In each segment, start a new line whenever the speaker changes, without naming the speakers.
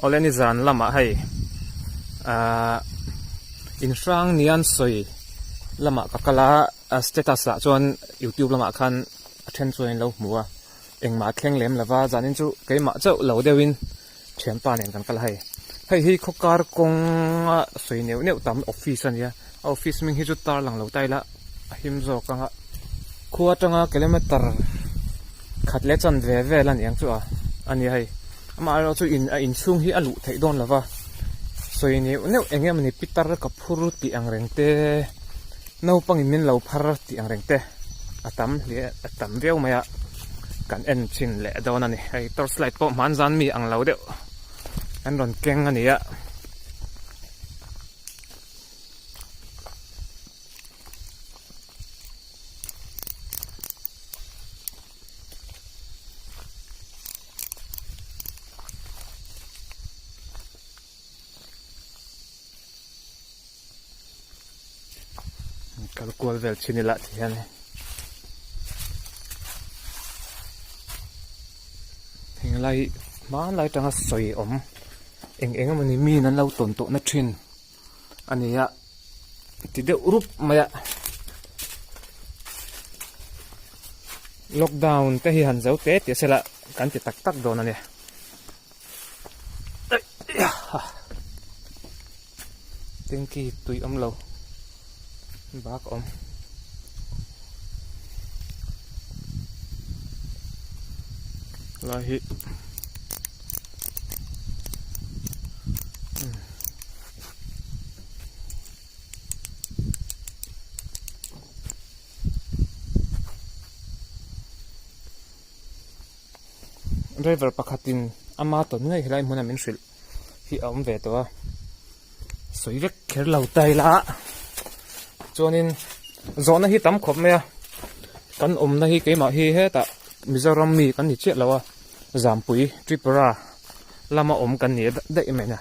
Awle nizan lamah hei ahh inhrang nian sawi lamah ka kal a status ah chuan youtube lamah khan a then chuan in lo hmu a engmah a thleng lem lova zanin chu keimah chauh lo deuhin thianpa nen kan kal a hei hei hi khawkar kawnga sawi neuh neuh tam office a nia a office hming hi chu tar lang lo ta ila a him zawk ang a khua atanga kilometer khat leh chan ve vel a ni ang chu a a ni hei amaherawh chu in a inchhung hi a luh theih dawn lo va sawi neuh neuh eng emawni pitar ka phur tih ang reng te naupangin min lo phar tih ang reng te a tam hle a tam viau mai a kan en chhin leh dawn a ni hei torch light pawh hmanzan mi ang lo deuh an rawn keng a ni a. Kal kual vel chin ila ti hian henglai hmanlai atanga sawi awm eng eng emawni mi in an lo tawn tawh na thin a ni a ti deuh rup mai a lockdown te hi han zo te te sela kan ti tak tak dawn a ni. Tanky tui awm lo bak a awm. Lai hi Driver pakhatin ama tawn ngei helai hmuna min hrilh hi a awm ve tawh a sawi vek kher lo ta ila chuanin zawhna hi tam khawp mai a kan awmna hi keimah hi hetah Mizoram mi kan ni chiah lo a Zampui Tripura lama awm kan ni daih mai a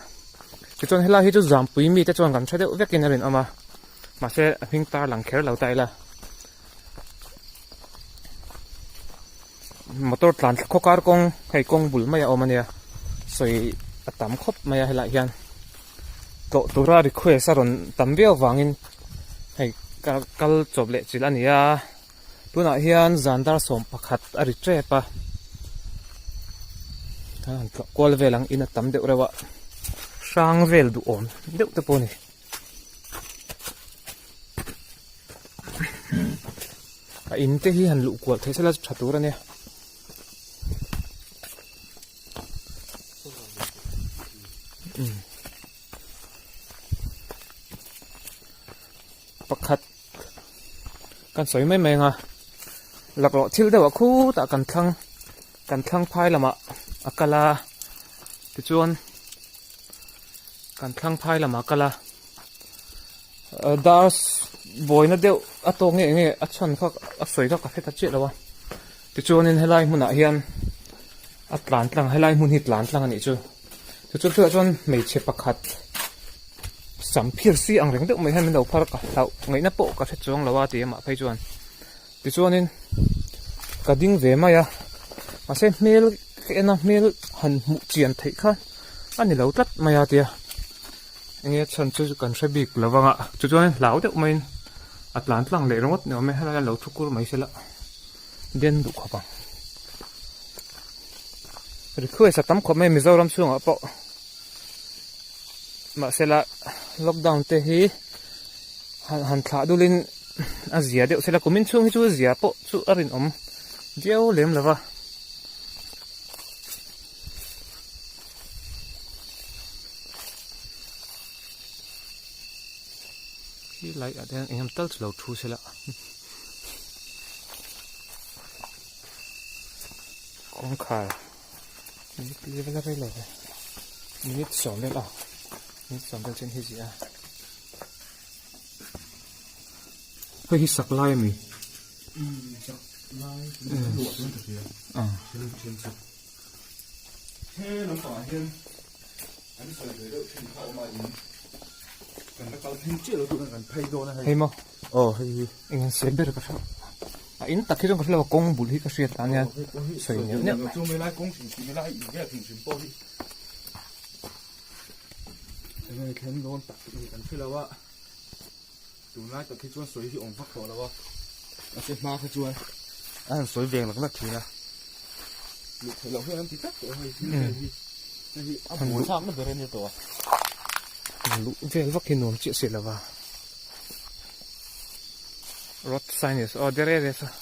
tichuan helai hi chu Zampui mite chuan kan hre deuh vekin a rinawm a mahse a hming tar lang kher lo ta ila. Motor tlan thla khawkar kawng hei kawng bul mai a awm a nia sawi a tam khawp mai a helaiah hian tlawh tura request a rawn tam viau vangin hei kal chawp leh chilh a ni a tunah hian zan dar 11 a ri tep a han tlawh kual vel ang in a tam deuh reuh a hrang vel duhawm deuh te pawh a ni. A in te hi han luh kual theih sela tha tur a nia. Pakhat kan sawi mai mai ang a laklawh thil deuh ah khutah kan thlang kan thlang phai lamah a kal a tichuan kan thlang phai lamah a kal a. Dar buaina deuh a tawk nge nge a chhan kha a sawi kha ka hre ta chiah lo a tichuanin helai hmunah hian a tlan tlang helai hmun hi tlan tlang a nih chu tichuan chutah chuan hmeichhe pakhat sam phir si ang reng deuh mai hian min lo phar ka hlauh ngaihna pawh ka hre chuang lo a ti amah phei chuan tichuanin ka ding ve mai a mahse hmel ka en a hmel han hmuh chian theih kha a ni lo tlat mai a tia. Enge chhan chu kan hre bik lo vang a, chu chuan hlau deuh maiin a tlan tlang leh ringawt ni awm e, helai hian lo thu kur mai sela den duh khawp ang. Request a tam khawp mai Mizoram chhungah pawh mahsela lockdown te hi han thlah dulin a zia deuh sela kumin chhung hi chu zia pawh chu a rinawm viau lem lo va. Khi lai ah te hian eng emaw tal chu lo thu sela kawngkhar minute li vel a rei lo ve minute sawm vel aw minute sawm vel chuan hi ziah a hei hi sak lai a mi.
He lampangah hian an sawi ve deuh thin kha awm a in kan la kal thleng chiah lo tûr kan phei dawn a hei.
Hei maw?
Aw hei hi.
Eng an sawi ber ka hre lo. A in tak hi chuan ka hre lo a kawng bul hi ka hriat tan hian sawi neuh neuh.
Chu mai lai kawng hrim hrim lai in vel hrim hrim pawh hi. Enge thleng dawn tak tih kan hre lo a, tunlai tak hi chuan sawi hi awm vak tawh lo a, mahse hma kha chuan a han sawi veng lak lak thin a, luh theih loh hian an ti tlat tawh a hei thil vel hi hei hi a buaithlak na ber a nia tawh a.
Luh vel vak hi nuam chiah si lo va, road sign is aw dere dere saw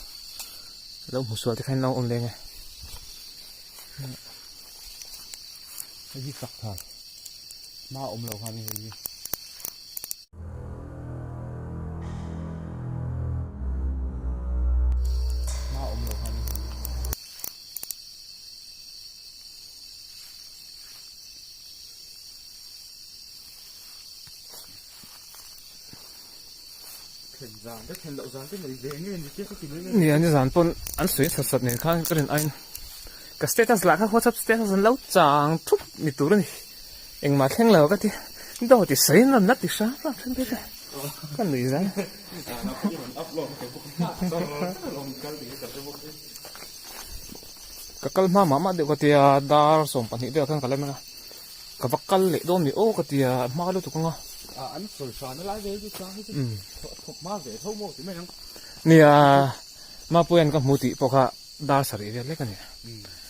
lo hmu sual te khan in lo awm leng e.
Hei hi sak thar hma awm lo khan hei hi. Hma awm lo khan hei hi. Thlen zan te thlen loh zan te nei ve nge ni te ka ti mai mai.
Nia nizan pawn an sawi sat sat nen khan ka rin aiin ka status lah kha whatsapp status an lo chang thup ni tur a ni. Engmah thleng lo ka ti dawt i sawi nawn la ti hram hram then phei chuan ka nui zan. Ka kal hma mah mah deuh ka tia dar 12 velah khan ka la meng a. Ka va kal leh dawn ni aw ka ti a, hma lutuk anga.
A an sawi hran a lai vel chu chang hi chu thawk hma ve tho maw ti mai ang.
Nia, Mapuia'n ka hmu tih pawh kha dar sarih vel lek a ni.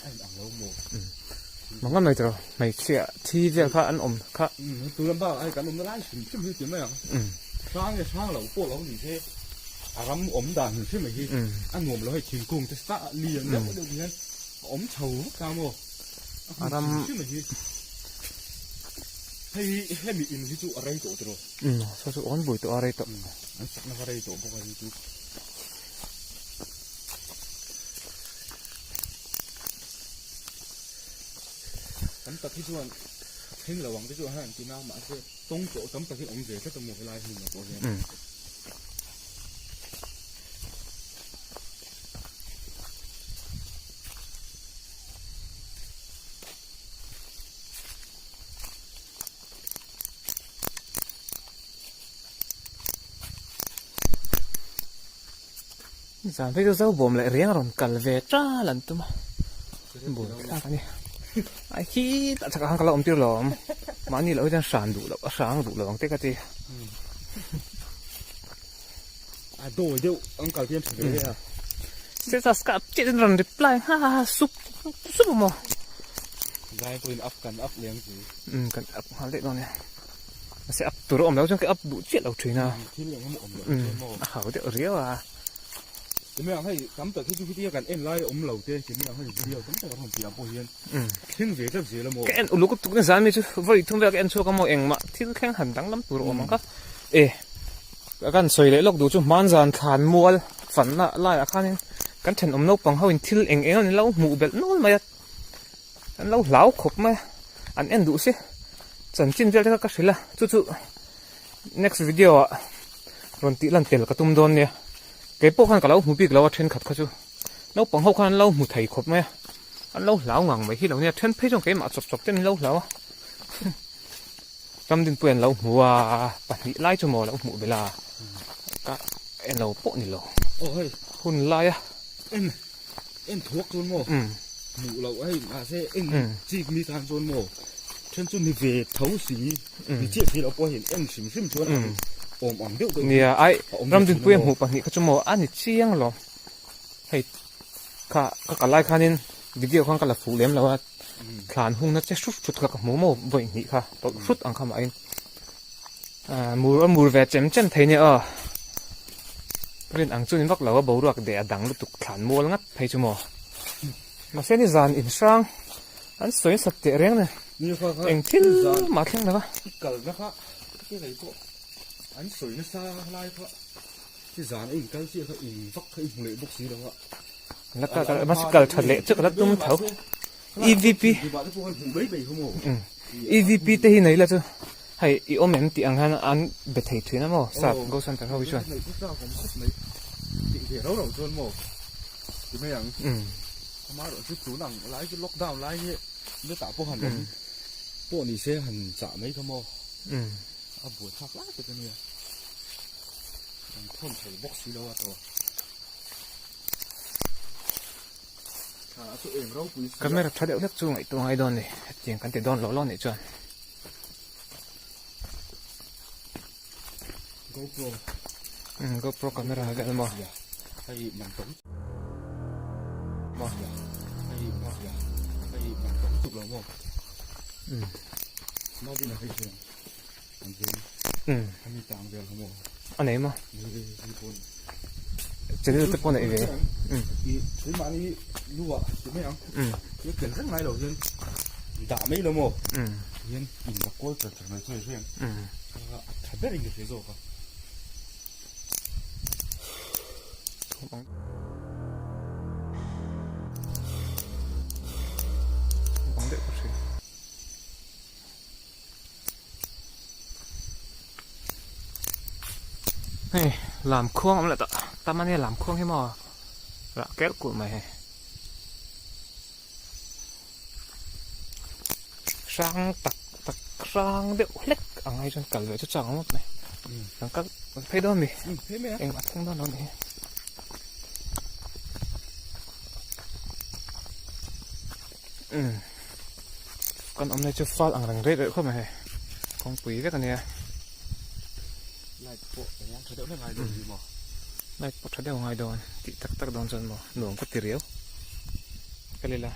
A in ang lo maw?
Mangam mai tawh, hmeichhia thi vel kha an awm kha.
Tun lam bakah hei kan awmna lai hrim hrim hi ti mai ang. Hrang leh hrang lo pawh lo ni se a ram awm dan hrim hrim hi a nuam lo hei thingkung te sa lian deuh deuh hian a awm chho vek ta maw?
A ram
Hei hi hemi in hi chu a rei tawh tiraw?
Umm saw chu awn bui tawh a rei tawh.
An sakna kha rei tawh bawk a hei chu. Tam tak hi chuan thleng lo ang te chu an ti na mahse tawng tawh tam tak hi awm ve tlat a maw helai hmunah pawh hian.
Zan phei chu zo bawm leh riang a rawn kal ve tal an tum a bul thlak a ni ai khi tah chakah khan ka lo awm tir lo awm mahni loh hi chuan hran duh loh a hrang duh lo ang te ka ti.
A dawi deuh ang kal hian tha ve ve a.
Status ka up chiah chuan rawn reply ha ha ha sup sup a maw.
Zai pawhin up kan up leh ang chu.
Umm kan up nghal daih dawn e. Mahse up tur a awm lo chuan ka up duh chiah lo thin a.
Thil eng emaw awm loh chuan maw.
A hau deuh riau a.
Ti mai ang hei tam tak hi chu khitia kan en lai awm lo te ti mai ang hei video tam tak a rawn tih ang pawh hian thleng ve tlat zel a maw.
Ka en uluk tuk na zan mi chu vawi thum vel ka en chhuak a maw engmah thil thleng han danglam tur a awm ang kha. E. Ka kan sawi leh lawk duh chu hmanzan thlan mual fanna laiah khanin kan thenawm naupang ho in thil eng eng an lo hmuh belh nual mai a, an lo hlau khawp mai a, an en duh si chanchin vel te kha ka hrilh a, chu chu next video ah rawn tih lan tel ka tum dawn nia, kei pawh khan ka lo hmu bik lo a thenkhat kha chu naupang ho khan an lo hmu thei khawp mai a, an lo hlau ngang mai hi lo nia, then phei chuan keimah chawp chawp te an lo hlau a. Ramdinpui an lo hmu a, pahnih lai chu maw lo hmuh belh a, ka en lo pawh ni lo.
Aw hei.
Hun lai a.
En, en thuak chuan maw? Hmuh loh hei mahse en chik mi tan chuan maw? Then chu ni ve tho si, ni chiah si lo pawh hian en hrim hrim chuan an awm ang deuh deuh hi.
Nia, ai Ramdinpui a hmuh pahnih kha chu maw a ni chiang lo. Hei kha ka kal lai khanin video khan ka la fuh lem lo a. Thlan hungna che hrut hrut kha ka hmu maw vawi hnih kha tawlh hrut ang kha mahin ah mur a mur ve chem chem thei nia aw rin ang chu ni vak lo a boruak deh a dang lutuk thlan mual ngat phei chu maw mahse ni zan in hrang an sawi sat teh reng a ni eng thil mah thleng lo va
kalna kha ka rei pawh an sawi nasa lai kha ni zan a in kal chiah kha in vak kha i hmu leh bawk si lo a.
La kal kal mahse kal that leh chu ka la tum tho EVP EVP te hi nei la chu hei i awm em tih ang hian an be thei thin a maw sap go center ho hi chuan Camera tha deuh hlek chu ngaihtuah ngai dawn ni, hetiang kan ti dawn lo lo nih chuan.
GoPro.
Um GoPro camera vel maw.
Hei man tawm.
Maw.
Hei maw. Hei man tawm tuk lo maw.
Um.
Mau bin a hei hian. An veng.
Um.
Hemi tang vel kha maw.
A nei maw. Channel te pawh nei ve.
Um. I keimahni lu ah ti mai ang.
Um.
Thil tel reng ngai lo hian dah mai lo maw.
Um.
Hian in la kawl char char mai chu hei ang.
Um.
A tha ber in ka hre zawk a.
Ang deuh ka hria. Hei lam khuang awm leh tawh tam ania lam khuang hi maw rah kel kulh mai hei hrang tak tak hrang deuh hlek ang ai chuan kal ve chu chak ang ngawt mai kan kal kan phei dawn a mi engmah thleng dawn lo a nih hi. Umm kan awm lai chu fal ang reng rei reuh khawp mai hei kawngpui vek ania
light pawh eng tha deuh hlek ngai dawn ni maw
light pawh tha deuh ngai dawn tih tak tak dawn chuan maw nuam ka ti riau ka lila.